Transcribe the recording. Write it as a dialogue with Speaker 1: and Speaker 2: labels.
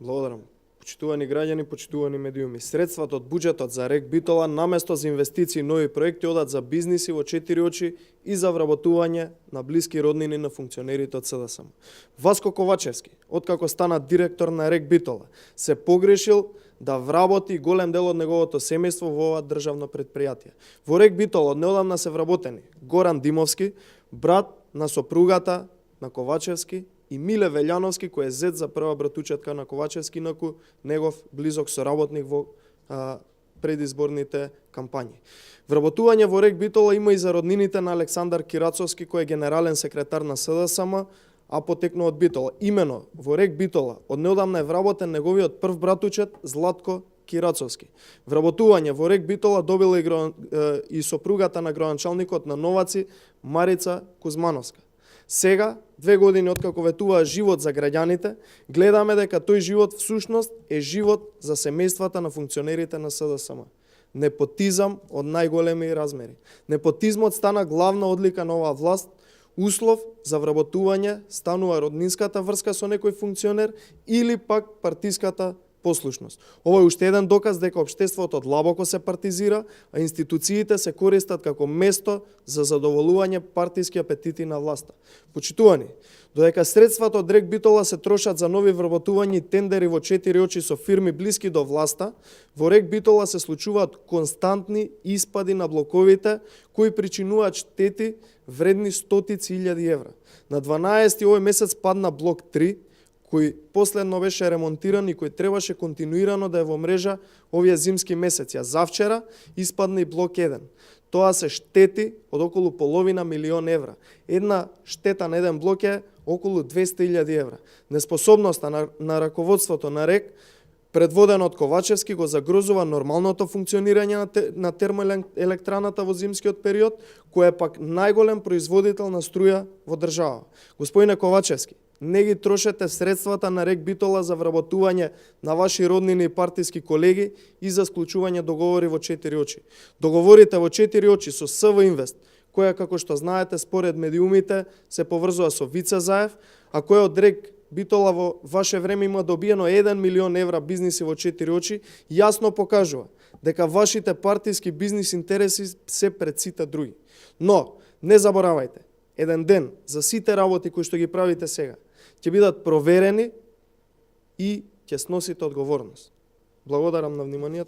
Speaker 1: Благодарам. Почитувани граѓани, почитувани медиуми. Средствата од буџетот за РЕК Битола наместо за инвестиции и нови проекти одат за бизниси во 4 очи и за вработување на блиски роднини на функционерите од СДСМ. Васко Ковачевски, откако стана директор на РЕК Битола, се погрешил да вработи голем дел од неговото семејство во ова државно предпријатие. Во РЕК Битола однеодамна се вработени Горан Димовски, брат на сопругата на Ковачевски, и Миле Велјановски, кој е зет за прва братучетка на Ковачевски, инаку негов близок соработник во предизборните кампањи. Вработување во РЕК Битола има и за роднините на Александар Кирацовски, кој е генерален секретар на СДСМ, а потекнува од Битола. Имено во РЕК Битола однеодамна е вработен неговиот прв братучет Златко Кирацовски. Вработување во РЕК Битола добила и сопругата на градоначалникот на Новаци Марица Кузмановска. Сега, 2 години откако ветуваа живот за граѓаните, гледаме дека тој живот всушност е живот за семејствата на функционерите на СДСМ. Непотизам од најголеми размери. Непотизмот стана главна одлика на оваа власт, услов за вработување станува роднинската врска со некој функционер или пак партиската послушност. Ова е уште еден доказ дека општеството длабоко се партизира, а институциите се користат како место за задоволување партиски апетити на власта. Почитувани, додека средствата од РЕК Битола се трошат за нови вработувања и тендери во 4 очи со фирми блиски до власта, во РЕК Битола се случуваат константни испади на блоковите кои причинуваат штети вредни стотици илјади евра. На 12 овој месец падна блок 3, кој последно беше ремонтиран и кој требаше континуирано да е во мрежа овие зимски месеци, а завчера испадна и блок 1. Тоа се штети од околу половина милион евра. Една штета на еден блок е околу 200.000 евра. Неспособноста на раководството на РЕК, предводено од Ковачевски, го загрозува нормалното функционирање на термоелектраната во зимскиот период, кој е пак најголем производител на струја во држава. Господине Ковачевски, не ги трошете средствата на РЕК Битола за вработување на ваши роднини и партиски колеги и за склучување договори во 4 очи. Договорите во 4 очи со СВ Инвест, која, како што знаете, според медиумите се поврзува со Вице Заев, а која од РЕК Битола во ваше време има добиено 1 милион евра бизниси во 4 очи, јасно покажува дека вашите партиски бизнис интереси се пред сите други. Но, не заборавајте, еден ден за сите работи кои што ги правите сега, ќе бидат проверени и ќе сносите одговорност. Благодарам на вниманието.